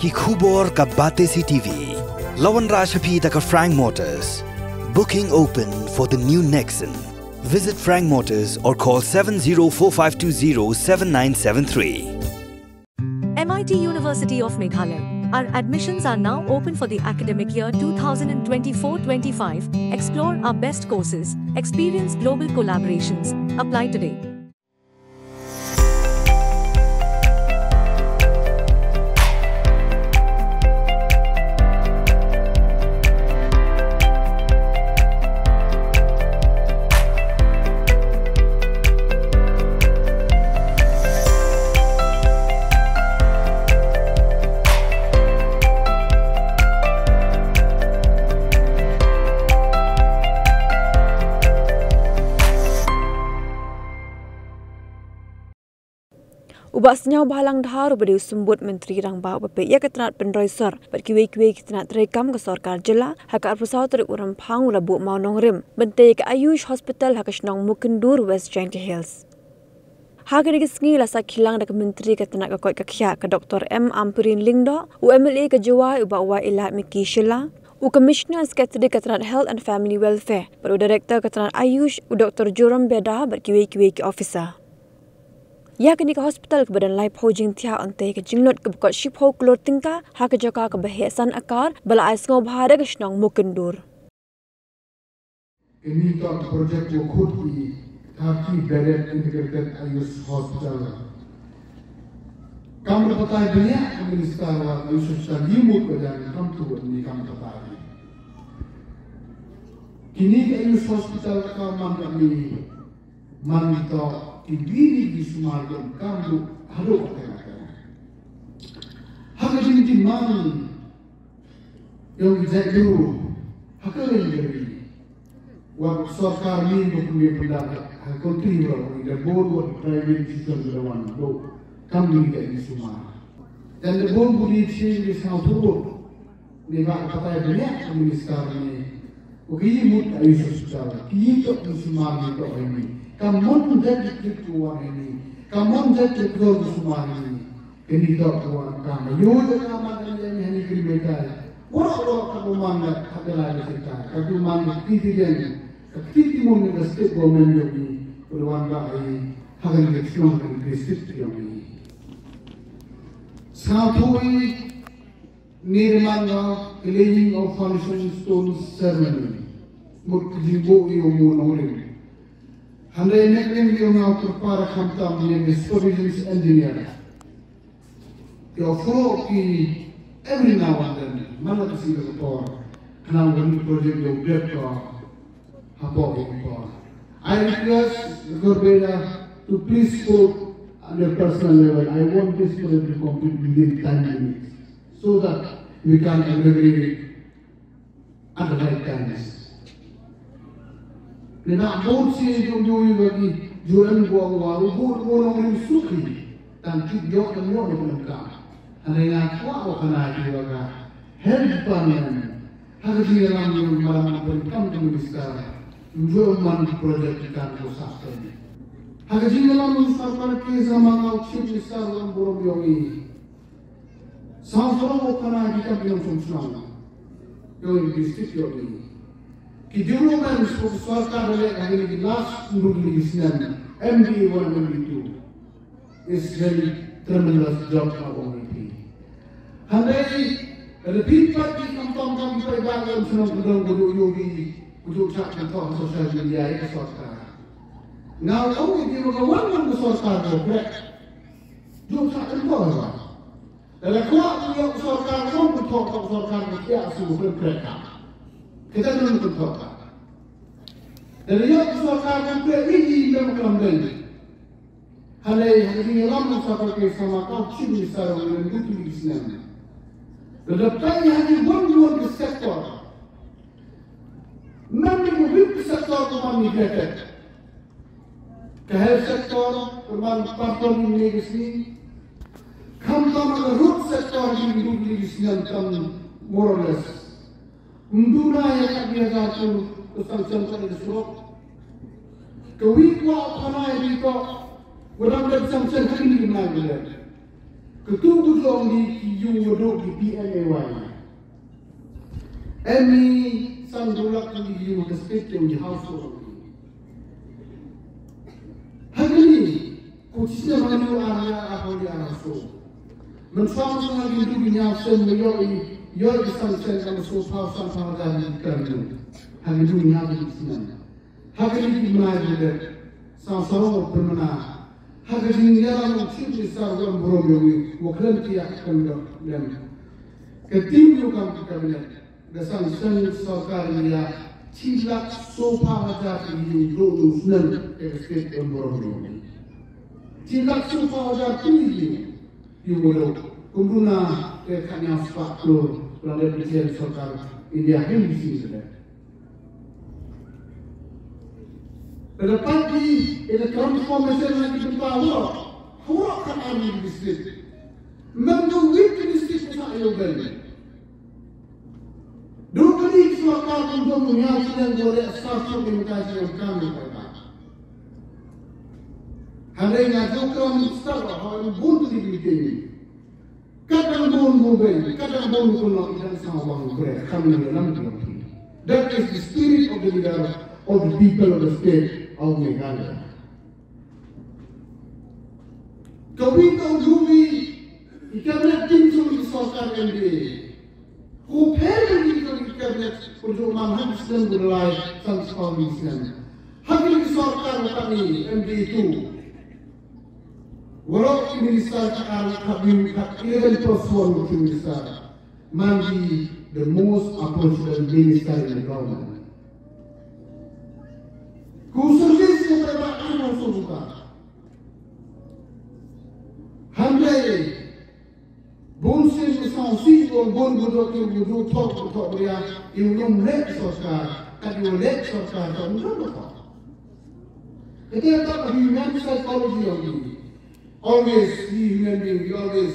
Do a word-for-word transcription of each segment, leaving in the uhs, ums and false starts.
Ki khubor ka Batesi T V. La wanrah sha phi da ka Frank Motors. Booking open for the new Nexon. Visit Frank Motors or call seven zero four five two zero seven nine seven three. M I T University of Meghalaya. Our admissions are now open for the academic year twenty twenty-four twenty-five. Explore our best courses, experience global collaborations. Apply today. U Bah Sniawbhalang Dhar uba dei u Symbud Myntri Rangbah uba peit ïa ka tnat pynroi sor bad kiwei kiwei ki tnat treikam ka sorkar jylla, ha ka arphew saw tarik u Rymphang u la buh mawnongrim ban tei ïa ka Ayush Hospital ha ka shnong Mukindur, West Jaintia Hills. Ha kane ka sngi la sakhi lang da ka Myntri ka tnat ka koit ka khiah ka Doctor M Ampareen Lyngdoh, u M L A ka Jowai u Bah Wailadmiki Shylla, u Commissioner Secretary ka tnat Health and Family Welfare bad u Director ka tnat Ayush u Doctor Joram Beda bad kiwei kiwei ki officer. Ïa kane ka hospital kaba don laiphew jingthiah yn tei ka jinglut kaba kot shiphew klur tyngka ha ka jaka kaba heh san akar ba la ai sngewbha da ka shnong Mukindur. Kane ka project ka khot ki thirty bedded integrated Ayush Hospital. Kam da batai bniah ka Minister wa Ayush Hospital, ïa mut ka jang kam tu ni kam da batai. Kine ka Ayush Hospital ka man ka ni man to ki dini ki sumar ka kam tu haduh ka tengah tengah. Ha ka jingdimang ïong ki jaitbru ha ka ri ka ri. Wat sorkar ni ba pynbeit pyndap ha ka country ba ri da bun wat private institution ba wan do kam ni ka ni sumar. Dan da bun bu ni chi ni sngewthuh ni ba ka patai bniah ka minister ni. Ki mut ka Ayush Hospital, ki tok ni sumar ni tok ni. Ka mon jait ki kit ko wan ni. Ka mon jait ki kit ko sumar ni. Kini tok ko wan ka ma yu ka ma ka ni ni kini metai. Wara wara ka ko man ka ka la ni kita. Ka ko man ki ti ti den. Ka ti ti mon ni ka state government yo ni. Ko wan ba ai ha ka ni shnong ka ni district yo ni. Sngewthuh i Nirmang of laying of foundation stone ceremony. Mut ka jingbuh ïa u mawnongrim. Hynrei ne kren ïa u nga u kyrpad khamtam ïa u supervision engineer. Ïa u follow ki every now and then. Man la ka sngi ka por. Khnang ba u project ïa u dep ka hapoh ïa u por. I request the Governor to please put on a personal level. I want this project to complete within ten minutes. So that we can aggregate it at the right times. Nina bun si ju ju yu bagi ju en gua gua u bu bu nong yu suki. Tang ki yo kan yo ni kan ka. Hynrei nga kwah u khana ïa ka health department. Ha ka jingïalam ïa u Madam Ampareen kam ka minister. Ju man ki project ki kan ko sa. Ha ka jingïalam ïa u Sir Marcuise Lamanga u Chief Minister u lam burom ïa u ngi. Saw sawdong u khana ki kam ki nongshong shnong. Ïa u ngi district ïa u ngi. Ki development u sorkar da leh ha kine ki last hynriew tylli ki snem. M D A one, M D A two. Is very tremendous job ka ong ïa phi. Hynrei lada phi pat ki kam tong kam ki paidbah ïa u shnong ka dong ka duh ïa u ngi, ka duh chah ka thoh ha social media ïa ka sorkar. Nga ong ïa phi ba ka wan wan ka sorkar ka kreh. Duh chah ka thoh ba. Lada kwah u ïa u sorkar ka wan ka thoh ka sorkar ka thiah su ka kreh ka. Kita dun ka thoh ka. Lada ïa u sorkar ka kreh ïa i mem klam dei. Hynrei ha ka jingïalam u Sir Marcuise Lamanga u Chief Minister u ïa u ngi tu snem. Lada peit ha ki bun bun ki sector. Mem ki bun ki sector ka man neglected. Ka health sector ka man patton ni ki sngi. Khamtam ka road sector ki bun ki snem tam more or less. Ym duna ïa ka bia ka tu tu sanction ka ni surok. Ka wi kwah u khana ïa ki ko. Wadang da sanction ka ni na bia. Katu ka jong ngi ki ïing wa duh ki P M A Y. Em i san dollar ki ïing ka state jong ngi household. Ha kani ko chisnem ha ngi ar ïa ar holi ar so. Mynta sa ngi duh ngi ïa sen ïoh i ïoh i san sen ka so phaw san phaw hajar ngi kyrduh. Ha ngi duh ngi ïa ki chisnem. Ha ka ri ki mnai ki dep, sa sarong u pynmana. Ha ka jingïalam u Chief Minister u em burom ïa u, u khlem ki ïa ka khyndong lem. Ka team ïa u kam ka cabinet, da sanction sorkar ïa shi lak sophaw hajar ki ïing duh u snem, ïa ka state u em burom ïa u. Shi lak sophaw hajar ki ïing, ïa u duh. Kumno na ka khadnyaw spah klur, la dep ki sorkar India hi hi sing ka dep. Lada pat ki, ïa ka transformation na ki bynta hawroh, hawroh ka army district. Mynta wit ki district ka ïoh ben. Duk kani ki sorkar kum dum ïa ki ïa ki leh sar suk ïa ka ïa ka ïa ka. Hynrei nga ju kren start ha bun ki meeting. Kat dang bun bun bei, kat dang bun bun lok, i dang sa wang bre, kam ni lam ki lok. That is the spirit of the leader of the people of the state of Meghalaya. Ka wi ka u wi, i cabinet team jong i sorkar M D A. Ko pher ka wi ka wi cabinet, ko ju man ha ki snem ko lai, san spah wi snem. Ha ki sorkar ko kani M D A two. Waroh ki minister ka ar ka bim ka eleven plus one ki minister. Man ki the most approachable minister in the government. Ku service ko ba ba ano so buka. Hynrei bun sien ki song si ko bun budok ki budok thok thok ria i ulung lek sorkar. Kat i lek sorkar to ulung thok. Kata ka human psychology of you. Always, we human being, we always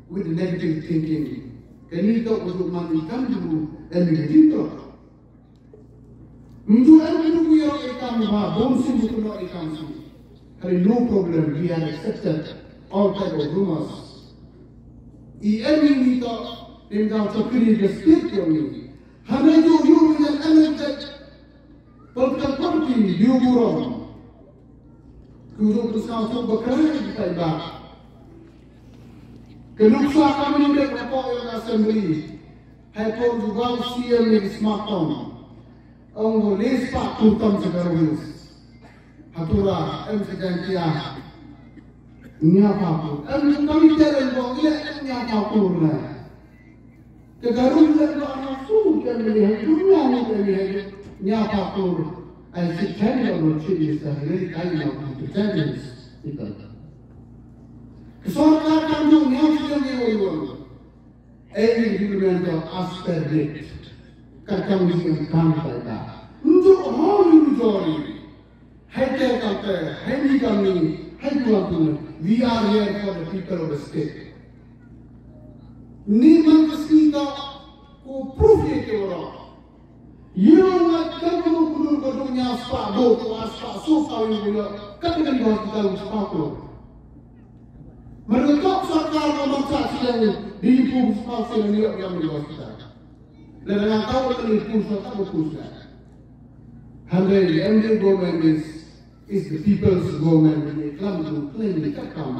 with the negative thinking. Kani ka untuk man ikan dulu dan negative talk. Untuk an dulu we are ikan ba, bom sim bukan ikan sim. Hari no problem, we are accepted all type of rumors. I enemy ni to, in down to create a state for me. Hana yo yo we are energetic. Political party, Liu Burom. Ku ruh ku sngewthuh ba kren ki paidbah. Ka nuksa ka menu dep hapoh ïa ka assembly. Hai por jubab C M ïa ki smartphone. Ong ko list pa turtam sa ka ruh. Hatura em sa jang kia. Nya pa ku. Em ka mi teren ko ile nya pa ku na. Ka garung leh ba nga su ka meli ha dunya ni ka meli ha nya pa kur. I sit ten on the chief minister, he really kind of to ten minutes. Ito. Ka sorkar ka nong nya si ka meli ha dunya. Ai ni di meli ha as per bit. Ka kam ni ka kam ka ita. Njo ho ni jori. Hai te kam te, hai ni kam ni, hai dua tu. We are here for the people of the state. Ni man ka sngi ka ko proof ye ke wara. Ye nga kam ko kudur ko dunya spa bo ko aspa so ka wi ko ka ka ni hospital spa ko. Mereka sorkar ko bangsa siang di ko spa siang ni yang di hospital. Lada nga tahu ka ni pun sa ka pun sa. Hynrei M D A government is, is the people's government, when they come to claim the Kakam.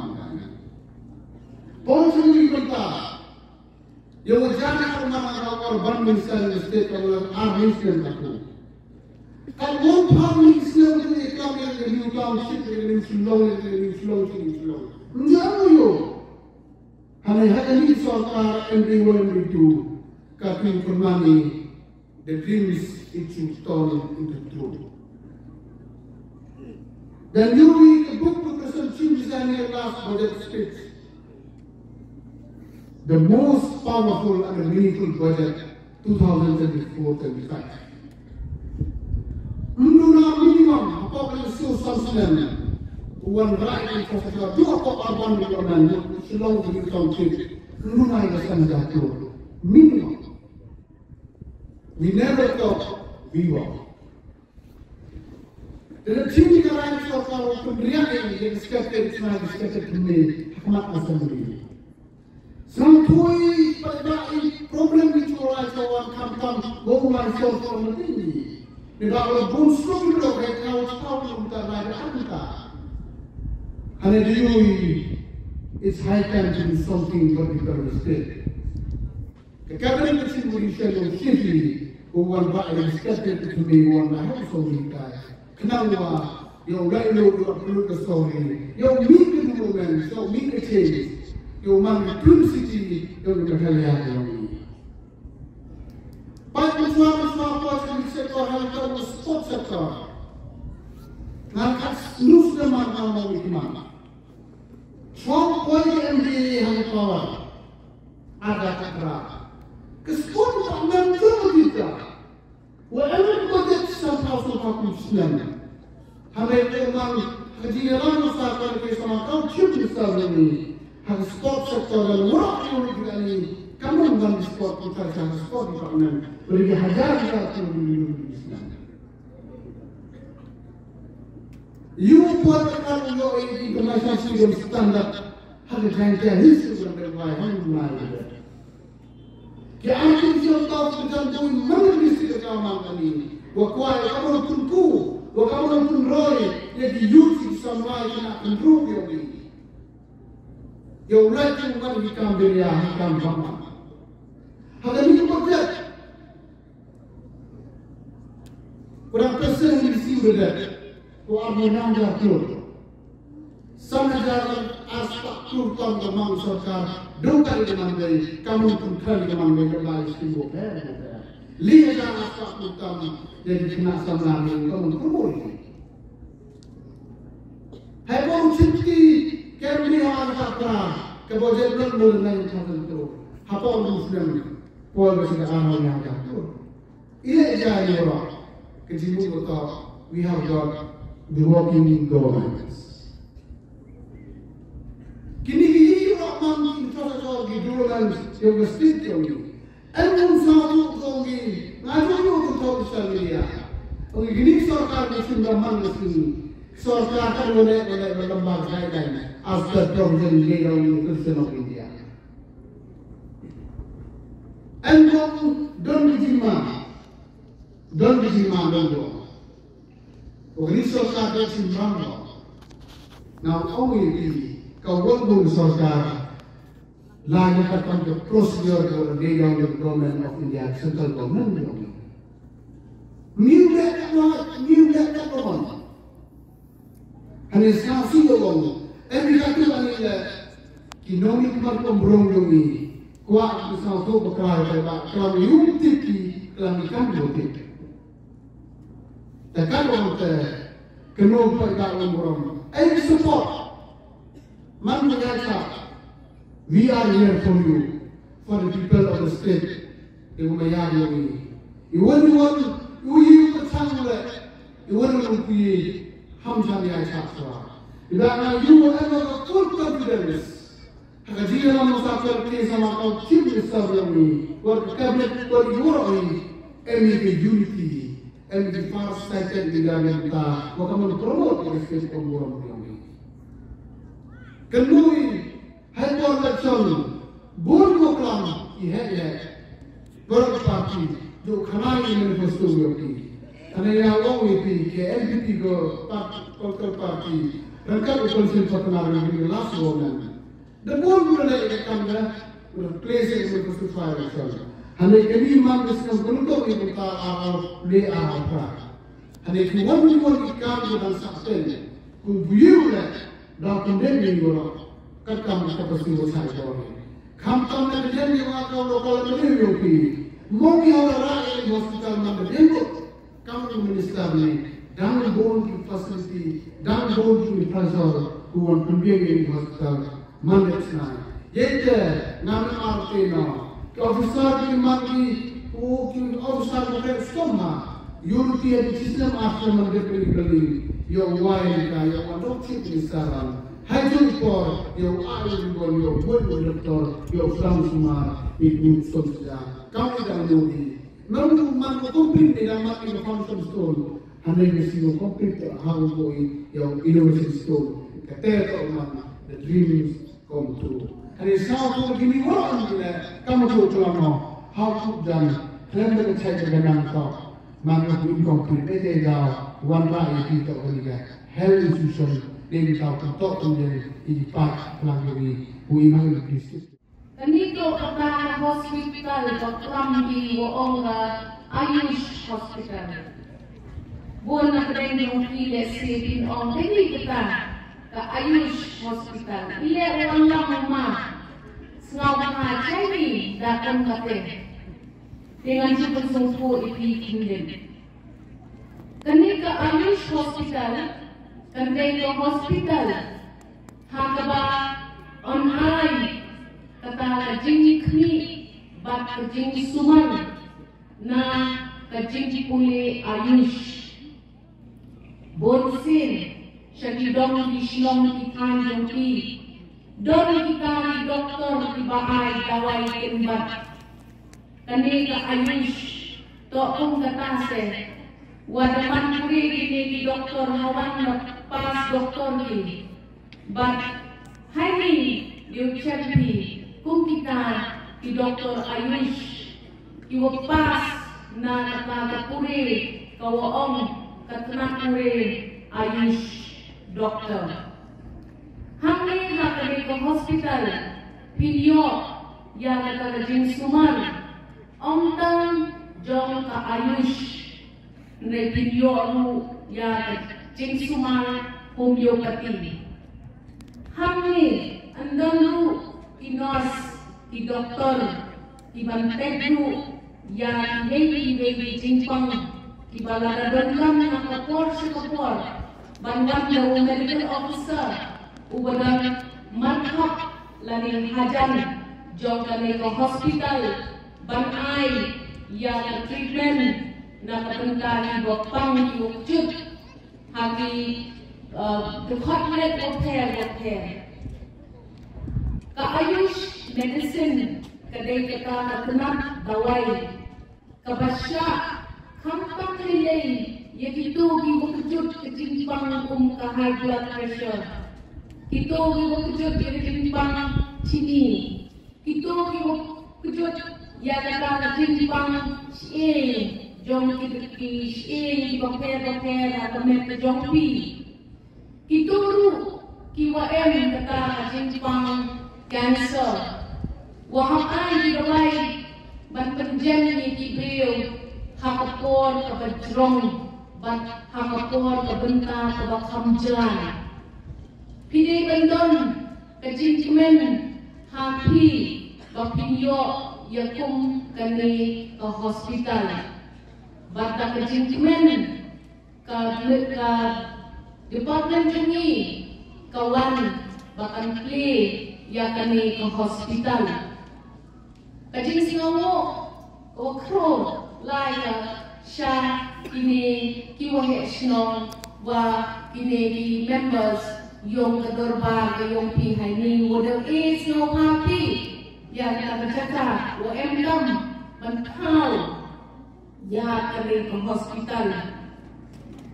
Policy ni kanta. Ïa ka jana ka mana ka urban minister in the state of London, ar minister ka tu. Ka won prime minister ni kam ïa ka new township, ïa ka new Shillong, ïa ka new Shillong, ïa ka new Shillong. Njamu yo. Hynrei ha kani sorkar M D A one, M D A two, ka tu permane. The dreams it should turn into truth. Then you read the book to President Chin Design last budget speech. The most powerful and meaningful budget two thousand twenty-four twenty-five. Mduna minimum, approximately so something. One right infrastructure, do a urban development, Shillong to become fit. Mduna is a minimum. We never thought we were. Then the thing that I saw how to react in the skeptic, the skeptic to me, not as a Sngewthuh pat ba i problem ki chuh lai chuh wan khamtam ba u lai solve ïa lade. Ni ba u la bun shlur ruh ka thaw thaw num ta lai da anta. Hane da ïohi, it's high time to do something for the Karen state. Ka Karen ka chin buri shen u shithi u wan ba i state to me wan na hau so ni kai. Khnang wa ïa u lai lo ïa u upload ka story, ïa u mih ka development, ïa u mih ka change, ïa u man ka Twin City, ïa u ka Meghalaya ka long ni. Pat mynshwa mynshwa poi ka sector ha ka sport sector. Nga kat snus da ma nga mo ki ma. Chong poi ka M D A ha ka power. Ada ka tra. Ka sport pa ngan tu kita. Wa em budget san phaw san phaw kum snem. Hynrei te man ka jingïalang sa ka ke sama ka chief minister ni. Ha ka sport sector dan wara ïa u ni ka ni. Ka man man sport ku ta ha ka sport department. Beri hajar hajar tu ni ni snem. Ïa u poi ka kan u ïoh ïa ki international stadium standard. Ha ka jaiñtia history ka bai hang mai. Ki artificial turf ki jan doi man ki si ka man kani. Wa kwai ka mon pun ku, wa ka mon pun roi, ïa ki youth ki samlai ki na pun ru ïa ki. Ïa u lai ki man ki kam beria, ki kam bama. Ha kani ka budget. Kurang persen ni si budget. Ko armo nang jar klur. San hajar ar spah klur tam ka mang sorkar, dong ka ri ka mang dei, ka mang pun khan ka mang dei, ka bai stimbo pher pher. Li hajar ar spah klur tam, dei di kena samla ni, ka mang pun bor ni. Hai bor chimti, kem ni ha ar spah klur, ka bo jet blok mo na yung thousand klur. Ha por Muslim, por ka sida ar hajar klur. Ila ija ila rock. Ka jingmut ko to, we have got the working governments. Kini ki yi rock man ki infrastructure ki governments, yung ka state yung yi. En mun sa tu kong ki, nga tu yung tu to social media. Kong kini sorkar ni sunda man ni sini. Sorkar kan wale wale wale lembaga guideline. As the provision legal in the Constitution of India. En kong don ki jingma. Don ki jingma don ko. Ko kini sorkar don ki jingma don ko. Now only the ka won bun sorkar la ni ka kam ka procedure ko the young government of India, central government young. New that one, new that one. Hynrei sa shu ïa long. Em ïa ka tu ani le. Ki nongmihkhmat kumbrong jong ngi. Kwah ki sngewthuh ba khlaiñ ba klam ïa u tip ki klam ïa ka u tip. Te ka long te kano paidbah kumbrong. Ai support. Man ka ïa ka. We are here for you, for the people of the state. Te u maya ïa ngi. I wan i wan, u yi u ka chang le. I wan i wan ku yi, ham chang ïa chak swa. I da nga yu wa em ka full confidence. Ha ka jingïalam sa ka ke sama ka chief minister ïa ngi. Wa ka cabinet wa i wa i. Em i ka unity. Em i ka far sighted leader ïa ta. Wa ka man promote ka state ka buram ïa ngi. Ka nui Hei por election, bun ko klam, i heh i heh. Baroh party, jong khana i manifesto ïa ki. Hynrei ïa u ong ïa phi, ka N P P ko part-, political party, ryngkat u council partner ïa ki last government. Da bun bun leh ïa ka kam da, u da place ïa ka manifesto for election. Hynrei kane man ka sngewthuh ïa ka ta ar ar, le ar ar. Hynrei ki wan ki wan ki kam ki dang sah pen, ku biew leh, da pyndem ïa ngi baroh, kat kam ka pasi wa sai bor. Khamtam na ka jan ïa nga ka local MLA ïa phi. Mo ngi haw la rah ïa ngi hospital man ka jan lut. Kam u minister ne, dang bun ki facility, dang bun ki infrastructure, ku wan pynbiang ïa ngi hospital. Man leh sngewbha. Ïa ite, ngam arti no. Ki officer ki man ki, u, ki officer ki kren stom ha. Unity and system after man dep ni building. Ïa u wai ka, ïa u dok chief minister ram. Hai jong por, ïa u ai u bon, ïa u bon u doctor, ïa u Shyam Sumar, ïa u Shyam Sumar. Kam i dang Modi. Nang u man ko complete ni dang man ki foundation stone. Hynrei ka shu complete ha u boi ïa u innovation stone. Kata ka man the dreams come true. Ani saw tu kini wara ni le kam tu tu lama. Hau tu jan klem de chai de nang to. Man ko in ko kri me de da wan ra e ti to ni ga. Health institution de ni ta tu to tu de i pa lang ni u i mang ni. Kani to kata hospital ba kram i wa ong ka Ayush Hospital. Bun na kdeng dong ki le si pin ong kani kata ka Ayush Hospital. Ile wan la ma sngau ka chai ni da kon kate. Dengan chu pun sung pu i pi kindin. Kani ka Ayush Hospital, kani ka hospital, ha kaba on ai, kata ka jingkhmih, bad ka jingsumar, na ka jingpule Ayush. Bun sien, sha ki dong ki shnong ki thain jong ki. Don kita ki doktor kiba ai dawai kynbat. Kane ka Ayush, to kum kata se. Wa da man puri kine ki doktor ha wan da pass doktor ki. Bad haini dei u chem phi kum kita ki doktor Ayush ki wa pass na kata ka puri ka wa ong ka tnat puri Ayush doktor. Hangne ha kane ka hospital phin ïoh ïa kata ka jingsumar ong tang jong ka Ayush. Hynrei phin ïoh ruh ïa ka jingsumar homeopathy. Hangne yn don ruh ki nurse, ki doktor, ki ban peit ruh ïa kiwei kiwei ki jingpang kiba la donkam na ka por sha ka por ban wan da u medical officer uba don markhap lane hajan jong kane ka hospital ban ai ïa ka treatment na ka bynta kiba pang kiba kjut ha ki, uh, dkhot met bapher bapher. Ka Ayush medicine ka dei kata ka tnat dawai kaba shah khamtam lei lei ïa kito kiba kjut ka jingpang kum ka high blood pressure, kito kiba kjut ïa ka jingpang chini, kito kiba kjut ïa kata ka jingpang shyieng jong ki, ki shyieng kiba pher bapher ha ka met ka jong phi. Kito ruh kiwa em kata ka jingpang cancer, wa hap ai ki dawai ban pynjem ïa ki briew ha ka por kaba jrong bad ha ka por ka bynta kaba kham jlan. Phi dei ban don ka jingkmen ha phi ba phin ïoh ïa kum kane ka hospital. Bad da ka jingkmen ka, ka department jong ngi ka wan ba kan plie ïa kane ka hospital. Ka jingsngewnguh ka wa khro lai ka sha kine ki waheh shnong wa kine ki members yong ka dorbar ka yong phi haini, wa da e sngewbha phi ïa ka jaka wa em kam ban thaw ïa kane ka hospital.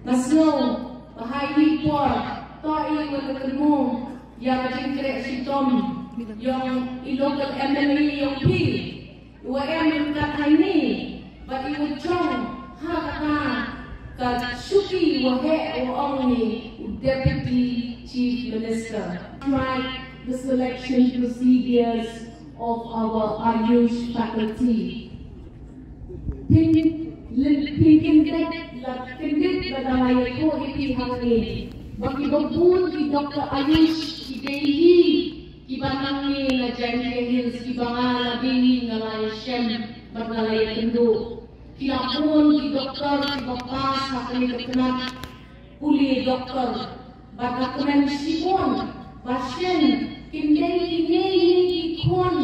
Nga sngew ba ha i por to i wa da kynmaw ïa ka jingkhreh shitom yong i local M L A yong phi. I wa em ryngkat haini bad i wa jong ha kata ka shuki waheh wa ong ni u Deputy Chief Minister. Right, the selection procedures of our Ayush faculty. Phin, phin kyndit la kyndit la da la ïathuh ïa phi hangne ba kiba bun ki Doctor Ayush ki dei hi kiba nangne na Jaintia Hills kiba nga la dei hi nga la ïashem bad nga la ïakynduh. Ki la bun ki doktor kiba pass ha kane ka tnat pule doktor. Bad nga kmen shibun ba shen kin dei kine hi ki khun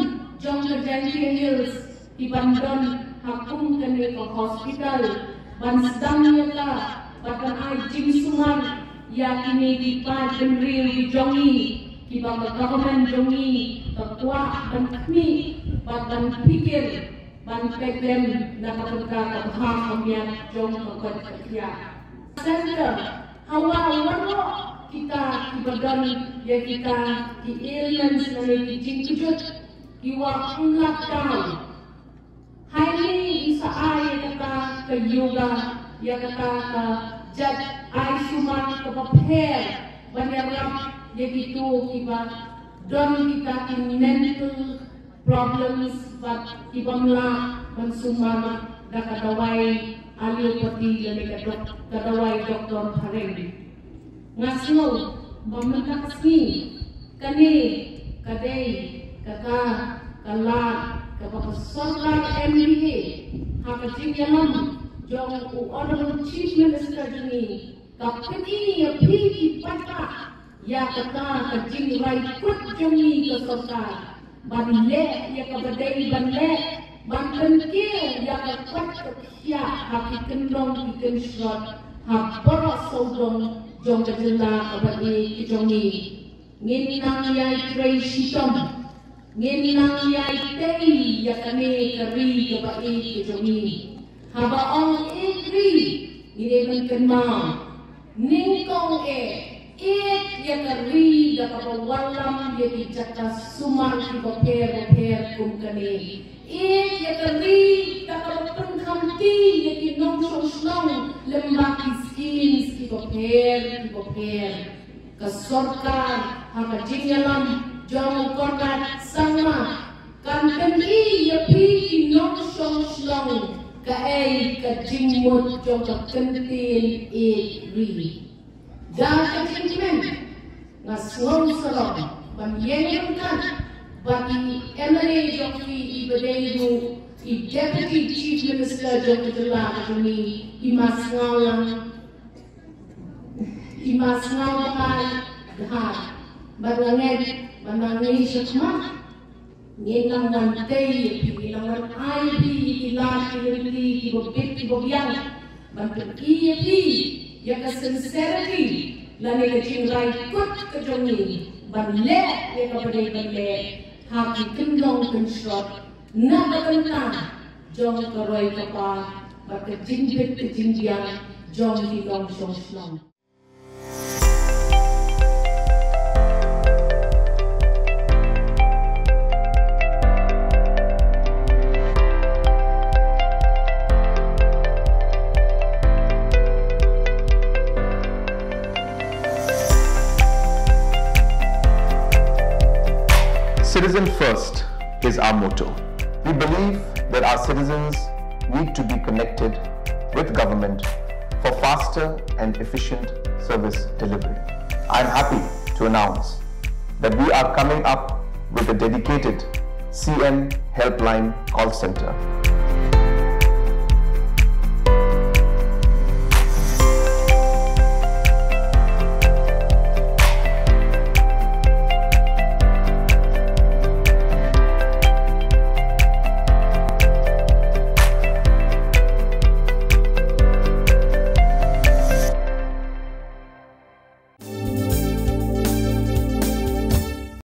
jong ka Jaintia Hills ki ban don ha kum kane ka hospital ban sdang ïa ka bad ban ai jingsumar ïa kine ki paid bynriew ki jong ngi kiba ka government jong ngi ka kwah ban khmih bad ban pyrkhat ban peit lem na ka bynta ka bha ka miat jong ka koit ka khiah. Center hawa waroh Kita kiba don ïa kita ki ailments lane ki jingkjut, ki wa ym lah daw. Haini i sa ai ïa kata ka yoga, ïa kata ka jait ai sumar kaba pher ban ïarap ïa kito kiba don kita ki mental problems bad kibym lah ban sumar da ka dawai allopathy lane ka dok-, ka dawai doktor phareng. Nga sngew ba mynta ka sngi kane ka dei kata ka lad kaba ka sorkar M P A ha ka jingïalam jong u Honorable Chief Minister jong ngi, ka pyni ïa phi ki paidbah ïa kata ka jingrai kut jong ngi ka sorkar ban leh ïa kaba dei ban leh, ban pynkiew ïa ka kot ka khiah ha ki kyndong ki kynshrot ha baroh sawdong jong ka jylla kaba ïeit ka jong ngi. Ngin nang ïai trei shitom, ngin nang ïai tei ïa kane ka ri kaba ïeit ka jong ngi. Haba ong ïeit ri, ngi dei ban kynmaw nyngkong eh ïeit ïa ka ri da kaba wallam ïa ki jaka sumar kiba pher bapher kum kane. Ïeit ïa ka ri da kaba pynkhamti ïa ki nongshong shnong lyngba ki schemes kiba pher kiba pher. Ka sorkar ha ka jingïalam jong u Conrad Sangma kan pyni ïa phi ki nongshong shnong kaei ka jingmut jong ka kyntien ïeit ri. Da ka jingkmen nga sngew sarong ban ïeng ryngkat bad i M L A jong phi iba dei ruh i Deputy Chief Minister jong ka jylla ka jong ngi, i Ma Sngawlang, i Ma Sngawbha Dhar. Bad nga ngeit ba nang ngi sha khmat ngin nang wan tei ïa phi, ngin nang wan ai ïa phi ïa ki lad ki lynti kiba bit kiba biang ban pyni ïa phi ïa ka sincerity lane ka jingrai kut ka jong ngi ban leh ïa kaba dei ban leh ha ki kyndong kynshrot na ka bynta jong ka roi ka par bad ka jingbit ka jingbiang jong ki nongshong shnong. Citizen First is our motto. We believe that our citizens need to be connected with government for faster and efficient service delivery. I am happy to announce that we are coming up with a dedicated C M Helpline call center.